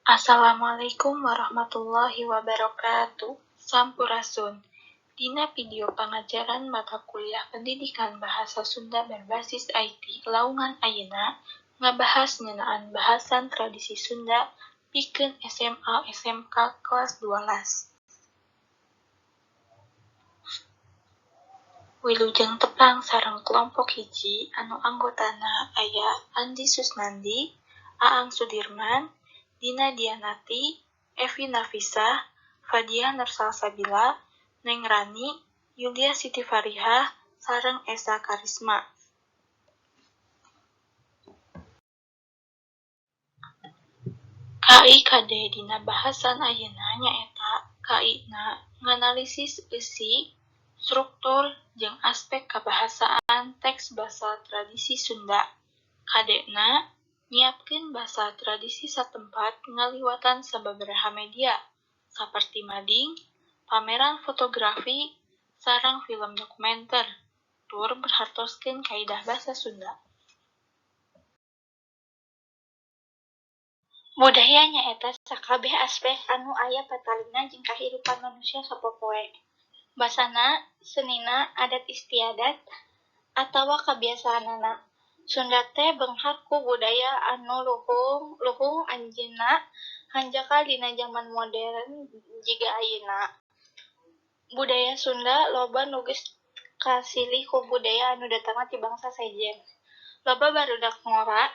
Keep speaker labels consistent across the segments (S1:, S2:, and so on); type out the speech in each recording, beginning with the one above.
S1: Assalamualaikum warahmatullahi wabarakatuh. Sampurasun. Dina video pangajaran mata kuliah Pendidikan Bahasa Sunda berbasis IT laungan ayeuna ngabahas ngeunaan bahasan tradisi Sunda pikeun SMA SMK kelas 12. Wilujeng tepang sareng kelompok hiji anu anggotana aya Andi Susnandi, Aang Sudirman, Dina Dianati, Evi Nafisah, Fadia Nursalsabila, Neng Rani, Yulia Siti Farihah, sareng Esa Karisma. KIKD dina bahasan ayeuna nyaeta KI-na nganalisis eusi, struktur, jeung aspek kabahasaan teks basa tradisi Sunda. KD-na nyiapkeun basa tradisi satempat ngaliwatan sababaraha media, saperti mading, pameran fotografi, sareng film dokumenter, tur merhatoskeun kaidah basa Sunda.
S2: Budaya nyaeta sakabeh aspek anu aya patalina jeung kahirupan manusia sapopoe. Basana, senina, adat istiadat, atawa kabiasaanana. Sunda teh beunghar ku budaya anu luhung anjeunna hanjakal dina jaman modern jiga ayeuna. Budaya Sunda loba nu geus kasilih ku budaya anu datangna ti bangsa sejen. Loba barudak ngora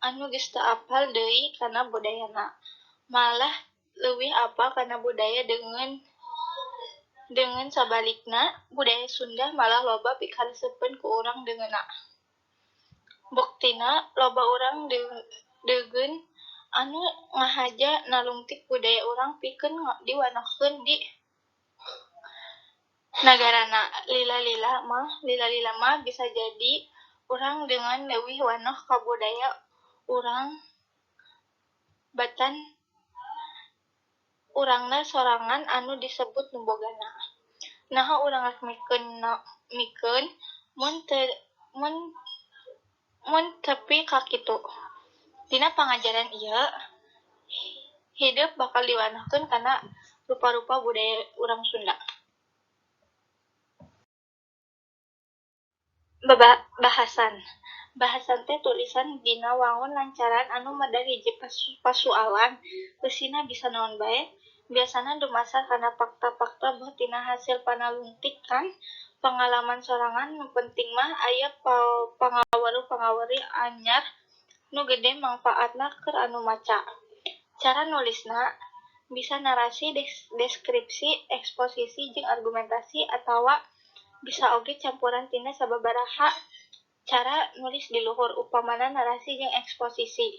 S2: anu geus teu apal deui kana budayana, malah leuwih apal kana budaya deungeun sabalikna, budaya Sunda malah loba pikaresepeun ku urang deungeunna. Buktina loba urang deungeun anu ngahaja nalungtik budaya urang pikeun diwanohkeun di nagarana. Lila-lila mah bisa jadi urang deungeun leuwih wanoh ka budaya urang batan urangna sorangan anu disebut nu bogana. Naha urang rek mikeun mun tepi ka kitu. Dina pangajaran ieu, hidep bakal diwanohkeun kana rupa-rupa budaya urang Sunda. Bahasan. Bahasan teh tulisan dina wangun lancaran anu medar hiji pasualan, eusina bisa naon bae, biasana dumasar kana fakta-fakta boh tina hasil panalungtikan pangalaman sorangan nu penting mah aya pangaweruh-pangaweruh anyar nu gede mangpaatna keur anu maca. Cara nulisna bisa narasi, deskripsi, eksposisi jeung argumentasi atawa bisa oge campuran tina sababaraha cara nulis di luhur, upamana narasi jeung eksposisi,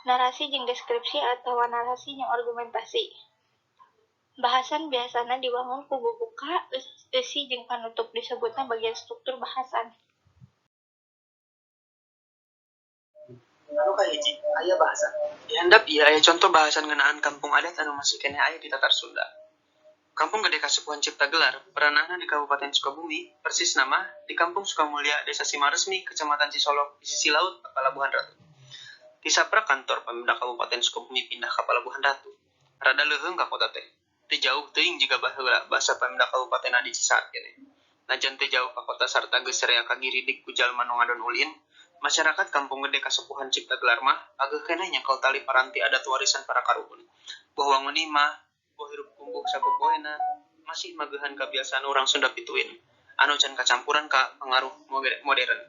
S2: narasi jeung deskripsi atawa narasi jeung argumentasi. Bahasan biasana diwangun ku bubuka, eusi jeung panutup, disebutna bagian struktur bahasan.
S3: Anu kahiji, aya bahasan. Di handap ieu aya conto bahasan ngeunaan kampung adat anu masih keneh aya di Tatar Sunda. Kampung Gede Kasepuhan Ciptagelar, peranahna di Kabupaten Sukabumi, persisna mah di Kampung Sukamulya, Desa Simaresmi, Kecamatan Cisolok, di sisi laut Palabuhan Ratu. Tisaprak kantor Pemda Kabupaten Sukabumi pindah ka Palabuhan Ratu. Rada leuheung ka kota teh. Teu jauh teuing jiga baheula basa Pemda Kabupatenna di Cisaat keneh. Najan teu jauh ka kota sarta geus rea kagiridik ku jalma nu ngadon ulin, masyarakat Kampung Gede Kasepuhan Ciptagelar mah ageuh keneh nyekel tali paranti adat warisan para karuhun. Boh wangun imah, boh hirup kumbuh sapopoena, masih mageuhan kabiasaan urang Sunda pituin, anu can kacampuran ka pangaruh modern.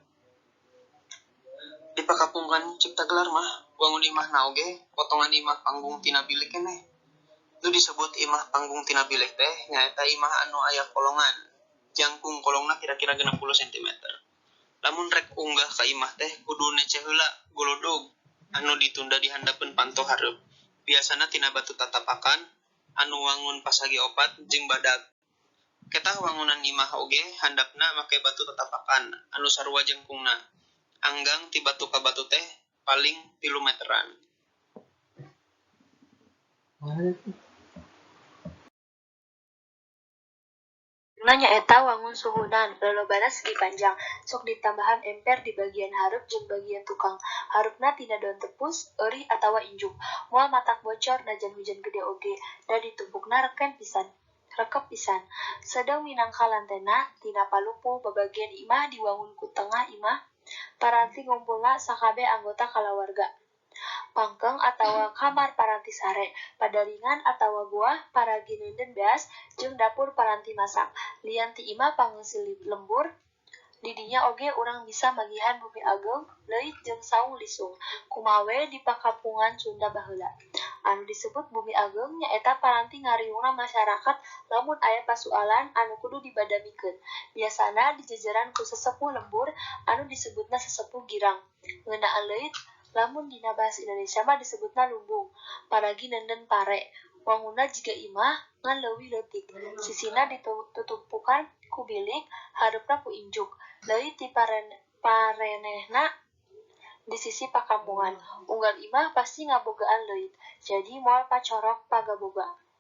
S3: Di pakapungan Ciptagelar mah, wangun imahna oge potongan imah panggung tina bilik keneh. Nu disebut imah panggung tina bilik teh nyaeta imah anu aya kolongan, jangkung kolongna kira-kira 60 cm. Lamun rek unggah ka imah teh kudu nece heula golodog anu ditunda di handapeun panto hareup. Biasana tina batu tatapakan anu wangun pasagi opat jeung badag. Ketah wangunan imah oge handapna make batu tatapakan anu sarua jengkungna. Anggang ti batu ka batu teh paling 3 meteran.
S4: Nyaeta wangun suhunan, lalobana segi panjang, sok ditambahan emper di bagian hareup jeung bagian tukang. Hareupna tina daun tepus, eurih atawa injuk. Moal matak bocor najan hujan gede oge, da ditumpukna rekep pisan. Sedeung minangka lantena tina palupuh babagian imah diwangun ku tengah imah paranti ngumpulna sakabeh anggota kalawarga. Pangkeung atawa kamar paranti sare, padaringan atawa goah paragi neunden beas jeung dapur paranti masak. Lian ti imah pangungsi lembur, di dinya oge urang bisa manggihan bumi ageung, leuit jeung saung lisung. Kumaha we di pakampungan Sunda baheula. Anu disebut bumi ageung nyaeta paranti ngariungna masyarakat lamun aya pasualan anu kudu dibadamikeun. Biasana dijejeran ku sesepuh lembur anu disebutna sesepuh girang. Ngeunaan leuit lamun dina bahasa Indonesia mah disebutna lumbung, paragi neunden pare. Wangunna jiga imah ngan leuwih leutik. Sisina ditutumpukan ku bilik, hareupna ku injuk. Leuit ti parenehna di sisi pakampungan. Unggal imah pasti ngabogaan leuit, jadi moal pacorok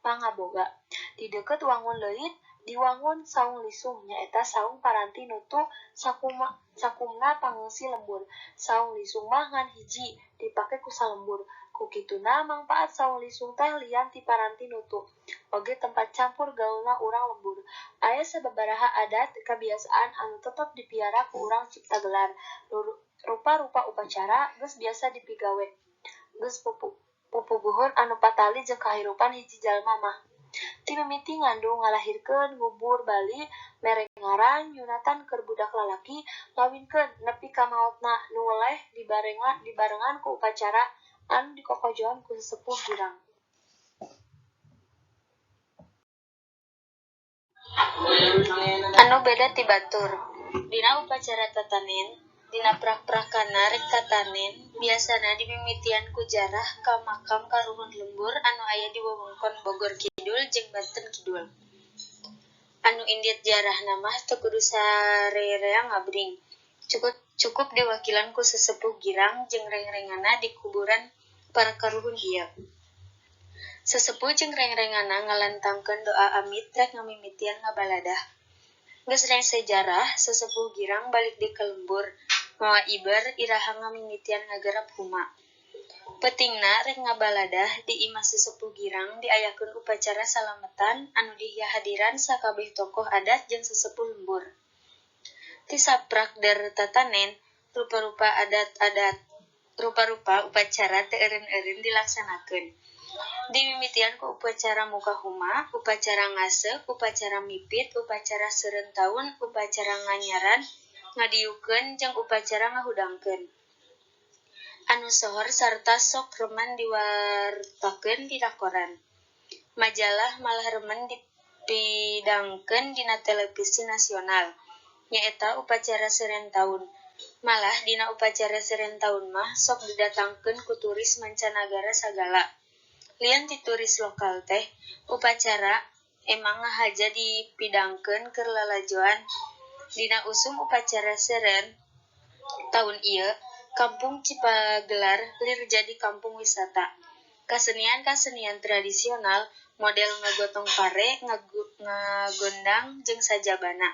S4: pangaboga. Di deukeut wangun leuit diwangun saung lisung nyaeta saung paranti nutu sakumna pangungsi lembur. Saung lisung mah ngan hiji dipake ku salembur. Ku kituna mangpaat saung lisung teh lian ti paranti nutu oge tempat campur gaulna urang lembur. Aya sababaraha adat kabiasaan anu tetep dipiara ku urang Ciptagelar. Rupa-rupa upacara geus biasa dipigawe. Geus pupuguhun anu patali jeung kahirupan hiji jalma mah. Ti mimiti ngandung ngalahirkeun ngubur bali mere ngaran nyunatan keur budak lalaki ngawinkeun nepi ka maotna nu weleh dibarengan ku upacara anu dikokojoan ku sesepuh girang.
S5: Anu beda ti batur. Dina upacara tatanen, dina prak-prakana rek tatanen, biasana dimimitian ku jarah ka makam karuhun lembur anu aya di wewengkon Bogor Kidul jeung Banten Kidul. Anu indit jarahna mah teu kudu sarerea ngabring. Cukup diwakilan ku sesepuh girang jeung rengrenganna di kuburan para karuhun ieu. Sesepuh jeung rengrenganna ngalantangkeun doa amit rek ngamimitian ngabaladah. Geus rengse jarah, sesepuh girang balik deui ka lembur, mawa iber iraha ngamimitian ngagarap huma. Peutingna rek ngabaladah di imah sesepuh girang diayakeun upacara salametan anu dihadiran sakabeh tokoh adat jeung sesepuh lembur. Ti saprak der tatanen, rupa-rupa adat-adat, rupa-rupa upacara teu eureun-eureun dilaksanakeun. Dimimitian ku upacara muka huma, upacara ngaseuk, upacara mipit, upacara seureun taun, upacara nganyaran, ngadiukeun jeung upacara ngahudangkeun. Anu sohor sarta sok remen diwartakeun dina koran. Majalah malah remen dipidangkeun dina televisi nasional. Nyaeta upacara seureun taun. Malah dina upacara seureun taun mah sok didatangkeun ku turis mancanagara sagala. Lian ti turis lokal teh, upacara emang ngahaja dipidangkeun keur lalajoan. Dina usum upacara seureun taun ieu, Kampung Cipagelar lir jadi kampung wisata. Kasenian-kasenian tradisional model ngagotong pare, ngagondang jeung sajabana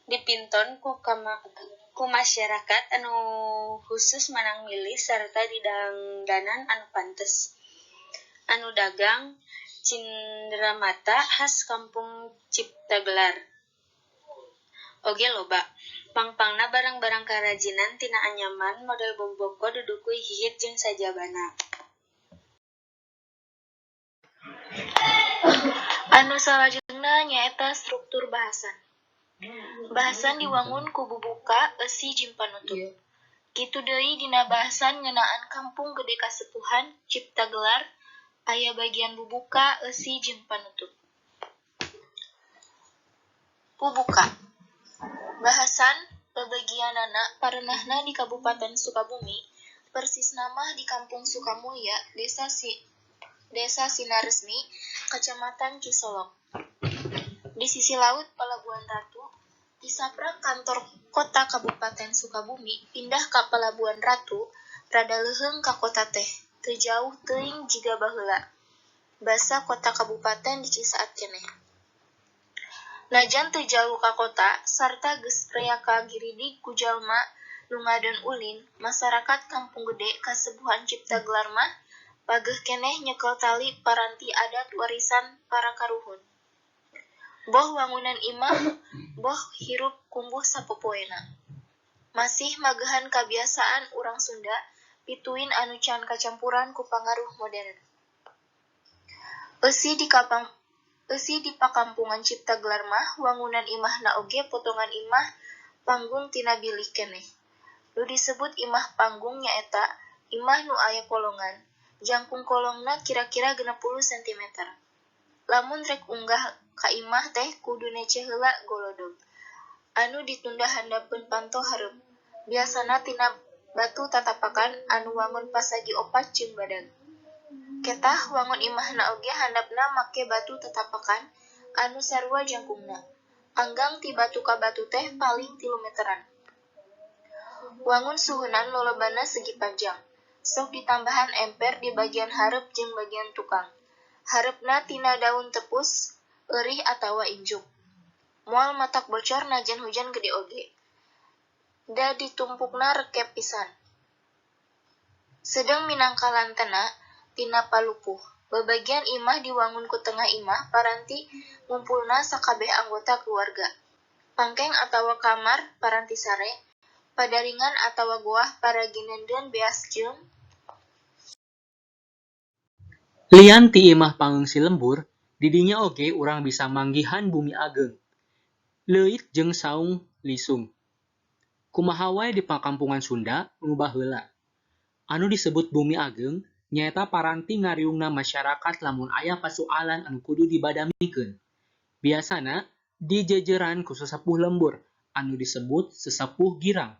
S5: dipinton ku masyarakat anu khusus manang milih sarta didangdanan anu pantes. Anu dagang cinderamata khas Kampung Ciptagelar oge loba. Pangpangna barang-barang karajinan tina anyaman model boboko dudukuy hihid jeung sajabana.
S1: Anu salajengna nyaeta struktur bahasan. Bahasan diwangun ku bubuka, eusi jeung panutup. Kitu deui dina bahasan ngeunaan Kampung Gede Kasepuhan Ciptagelar aya bagian bubuka, eusi jeung panutup. Bubuka. Bahasan babagianana parenahna di Kabupaten Sukabumi, persisna mah di Kampung Sukamulya, Desa Sinaresmi, Kecamatan Cisolok. Di sisi laut Pelabuhan Ratu, tisaprak kantor kota Kabupaten Sukabumi pindah ka Pelabuhan Ratu, rada leuheung ka kota teh, teu jauh teuing jiga baheula. Basa kota kabupaten di Cisaat keneh.
S2: Najan teu jauh ka kota sarta geus rea kagiridig ku jalma nu ngadon ulin, masarakat Kampung Gede Kasepuhan Ciptagelar mah pageh keneh nyekel tali paranti adat warisan para karuhun. Boh wangunan imah boh hirup kumbuh sapopoena. Masih magehan kabiasaan urang Sunda pituin anu can kacampuran ku pangaruh modern. Eusi di pakampungan Ciptagelar mah wangunan imahna oge potongan imah panggung tina bilik keneh. Nu disebut imah panggung nyaeta imah nu aya kolongan, jangkung kolongna kira-kira 60 cm. Lamun rek unggah ka imah teh kudu neceh heula golodog anu ditunda handapeun panto hareup, biasana tina batu tatapakan anu wangun pasagi opat jeung badag. Ketah wangun imahna oge handapna make batu tatapakan anu sarua jangkungna. Anggang ti batu ka batu teh paling 3 meteran. Wangun suhunan lolobana segi panjang, sok ditambahan emper di bagian hareup jeung bagian tukang. Hareupna tina daun tepus, eurih atawa injuk. Moal matak bocor najan hujan gede oge. Da ditumpukna rekep pisan. Sedeung minangka lantena tina palupuh. Babagian imah diwangun ku tengah imah paranti ngumpulna sakabeh anggota keluarga. Pangkeng atawa kamar paranti sare, padaringan atawa goah paragi neundeun beas jeung
S6: Lian ti imah pangungsi lembur, di dinya oge urang bisa manggihan bumi ageung, leuit jeung saung lisung. Kumaha wae di pakampungan Sunda nu baheula. Anu disebut bumi ageung nyaeta paranti ngariungna masyarakat lamun aya pasualan anu kudu dibadamikeun. Biasana dijeujeran ku sesepuh lembur anu disebut sesepuh girang.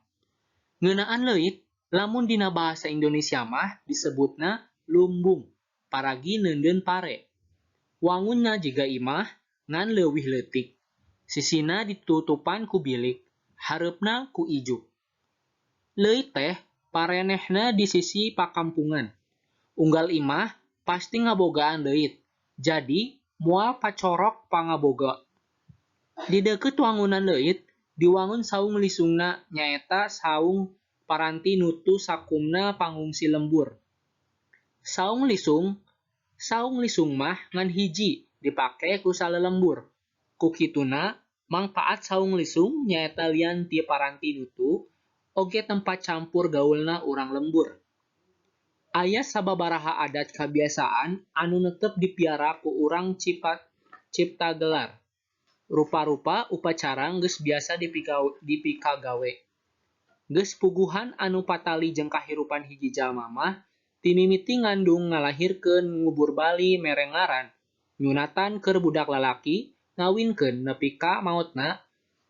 S6: Ngeunaan leuit, lamun dina bahasa Indonesia mah disebutna lumbung paragi neundeun pare. Wangunna jiga imah ngan leuwih leutik. Sisina ditutupan ku bilik, hareupna ku ijuk. Leuit teh parenehna di sisi pakampungan. Unggal imah pasti ngabogaan leuit, jadi moal pacorok pangaboga. Di deukeut wangunan leuit diwangun saung lisungna nyaeta saung paranti nutu sakumna pangungsi lembur. Saung lisung mah ngan hiji dipake ku salelembur. Ku kituna mangpaat saung lisung nyaeta lian ti paranti nutu oge tempat campur gaulna urang lembur. Aya sababaraha adat kabiasaan anu netep dipiara ku urang Ciptagelar. Rupa-rupa upacara geus biasa dipikagawe. Geus puguhan anu patali jeung kahirupan hiji jalma mah ti mimiti ngandung ngalahirkeun ngubur bali mere ngaran, nyunatan keur budak lalaki, ngawinkeun nepi ka maotna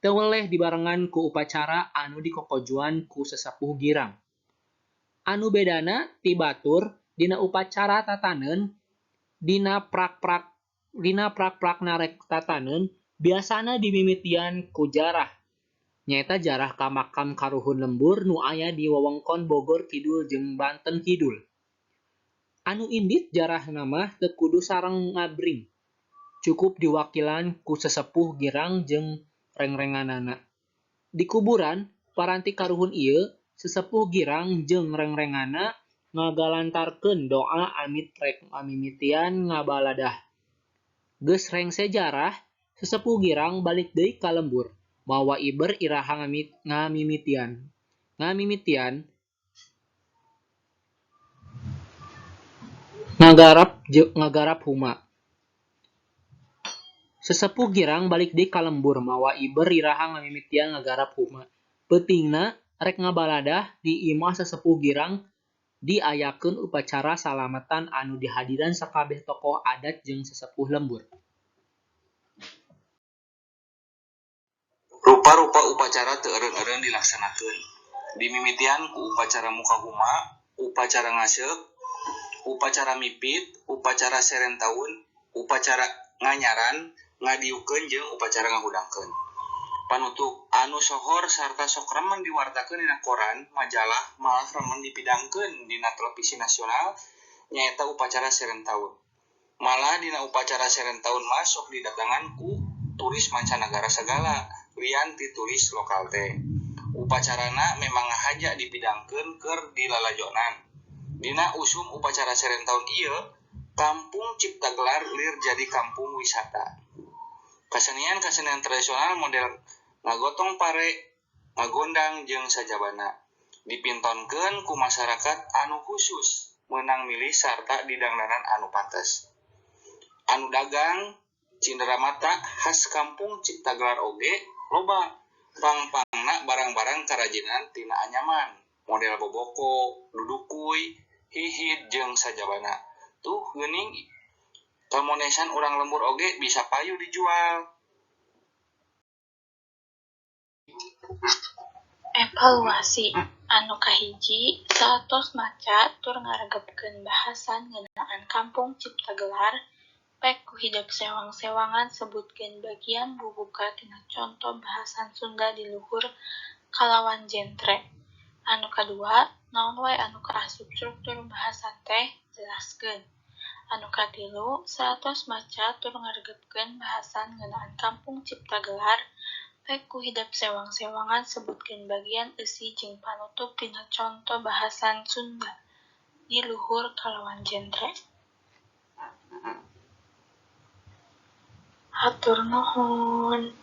S6: teu weleh dibarengan ku upacara anu dikokojuan ku sesepuh girang. Anu bedana ti batur dina upacara tataneun dina prak-prakna rek tataneun biasana dimimitian ku jarah. Nyaeta jarah ka makam karuhun lembur nu aya di wewengkon Bogor Kidul jeung Banten Kidul. Anu indit jarahna mah teu kudu sareng ngabring. Cukup diwakilan ku sesepuh girang jeung rengrenganana. Di kuburan paranti karuhun ieu sesepuh girang jeung rengrenganana ngagalantarkeun doa amit rek ngamimitian ngabaladah. Geus rengse jarah, sesepuh girang balik deui ka lembur, mawa iber iraha ngamimitian ngagarap huma. Sesepuh girang balik deui ka lembur mawa iber iraha ngamimitian ngagarap huma. Peutingna rek ngabaladah di imah sesepuh girang diayakeun upacara salamatan anu dihadiran sakabeh tokoh adat jeung sesepuh lembur.
S7: Rupa-rupa upacara teu eureun-eureun dilaksanakeun. Dimimitian ku upacara muka huma, upacara ngaseuk, upacara mipit, upacara seren taun, upacara nganyaran, ngadiukeun jeung upacara ngahudangkeun. Panutup anu sohor sarta sok remen diwartakeun dina koran, majalah, malah remen dipidangkeun dina televisi nasional nyaeta upacara seren taun. Malah dina upacara seren taun mah sok didatangan ku turis mancanagara sagala, lian ti turis lokal teh. Upacarana memang ngahaja dipidangkeun keur dilalajonan. Dina usum upacara seren taun ieu, Kampung Ciptagelar lir jadi kampung wisata. Kasenian-kasenian tradisional model ngagotong pare, ngagondang jeung sajabana dipintonkeun ku masyarakat anu khusus meunang milih sarta didangdanan anu pantes. Anu dagang cinderamata khas Kampung Ciptagelar oge loba, pang-pangna barang-barang karajinan tina anyaman model boboko, dudukuy, hihid jeung sajabana. Tuh geuning kamonesan urang lembur oge bisa payu dijual.
S1: Evaluasi anu kahiji saatos maca tur ngaregepkeun bahasan ngeunaan Kampung Ciptagelar, pek ku hidep sewang-sewangan sebutkeun bagian bubuka tina conto bahasan Sunda di luhur kalawan jentre. Anu kadua, naon wae anu kaasup struktur bahasan teh, jelaskeun. Anu katilu, saatos maca tur ngaregepkeun bahasan ngeunaan Kampung Ciptagelar, pek ku hidep sewang-sewangan sebutkeun bagian eusi jeung panutup tina conto bahasan Sunda di luhur kalawan jentre. Hatur nuhun.